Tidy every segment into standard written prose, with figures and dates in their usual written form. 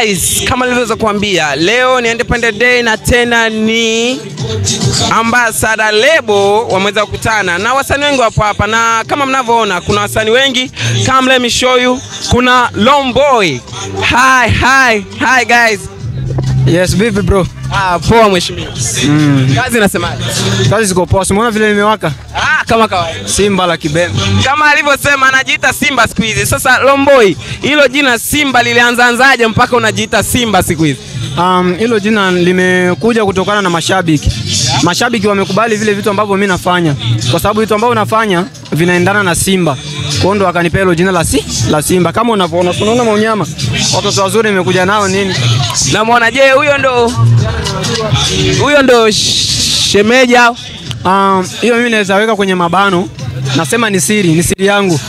Guys, kama nilivyoweza kuambia, leo ni Independent Day na tena ni Ambassador Lebo wameweza kukutana na wasanii wengi wapo hapa, na kama mnavyoona kuna wasanii wengi. Come let me show you. Kuna Lomboy. Hi hi hi guys. Yes, vipi bro? Ah, poa mheshimiwa. Kazi inasemaje? Kazi ziko poa. Umeona vile nimewaka? Ah, kama kawaida. Simba la Kibembe. Kama alivyosema anajiita Simba siku hizi. Sasa Lomboy, hilo jina Simba lilianzaanzaje mpaka unajiita Simba siku hizi? Hilo jina limekuja kutokana na mashabiki. Mashabiki wamekubali vile vitu ambavyo mimi nafanya, kwa sababu vitu ambavyo nafanya vinaendana na Simba. Kwa hiyo ndo akanipea hilo jina la Simba. Kama unavyoona, unaona maunyama, watoto wazuri nimekuja nao nini. Na muona, je, huyo ndo shemeji au? Hiyo mimi naweza weka kwenye mabano. Nasema ni siri yangu.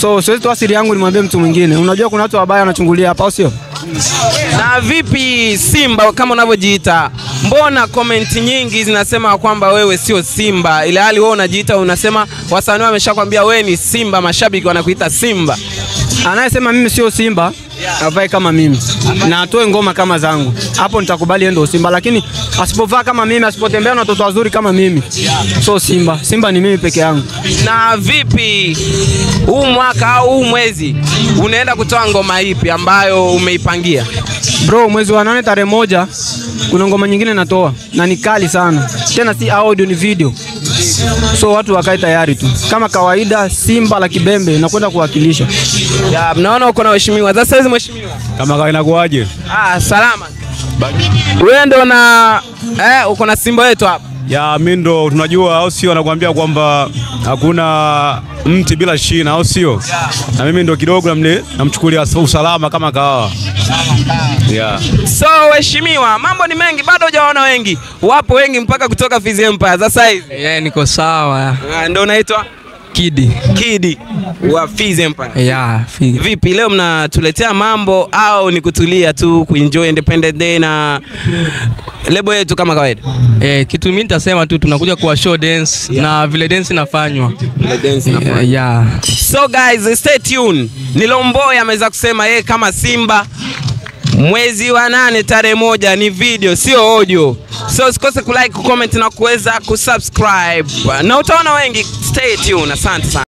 So siwezi toa siri yangu nimwambie mtu mwingine. Unajua kuna watu wabaya wanachungulia hapa, au sio? Na vipi Simba kama unavyojiita? Mbona comment nyingi zinasema kwamba wewe sio Simba, ila hali wewe unajiita, unasema wasanii wameshakwambia wewe ni Simba, mashabiki wanakuita Simba. Anayesema mimi sio Simba avae kama mimi na atoe ngoma kama zangu, hapo nitakubali yeye ndio Simba. Lakini asipovaa kama mimi, asipotembea na watoto wazuri kama mimi, so Simba. Simba ni mimi peke yangu. Na vipi huu mwaka au huu mwezi unaenda kutoa ngoma ipi ambayo umeipangia? Bro, mwezi wa 8 tarehe 1 kuna ngoma nyingine natoa na ni kali sana. Tena si audio, ni video. So watu wakae tayari tu. Kama kawaida Simba la Kibembe nakwenda kuwakilisha. Ya, mnaona uko na mheshimiwa. Sasa hizi mheshimiwa. Kama kawaida inakuaje? Ah, salama. Wewe ndo na uko na Simba wetu hapa. Ya, mimi ndo tunajua, au sio? Anakuambia kwamba hakuna mti bila shina, au sio? Na mimi ndo kidogo namchukulia usalama kama kawa. Yeah. So mheshimiwa, mambo ni mengi, bado hujaona wengi. Wapo wengi mpaka kutoka Fizz Empire. Sasa hizi. Yeah, niko sawa. Ndo unaitwa Kidi. Kidi wa Fizz Empire. Yeah, Fizz. Vipi leo mnatuletea mambo au ni kutulia tu kuenjoy Independent Day na lebo yetu kama kawaida? Kitu mimi nitasema tu tunakuja kwa show dance, na vile dance inafanywa. Vile dance inafanywa. Yeah. So guys, stay tuned. Ni Lomboy ameweza kusema yeye kama Simba mwezi wa 8 tarehe 1 ni video, sio audio. So usikose kulike, kucomment na kuweza kusubscribe. Na utaona wengi. Stay tuned. Asante sana.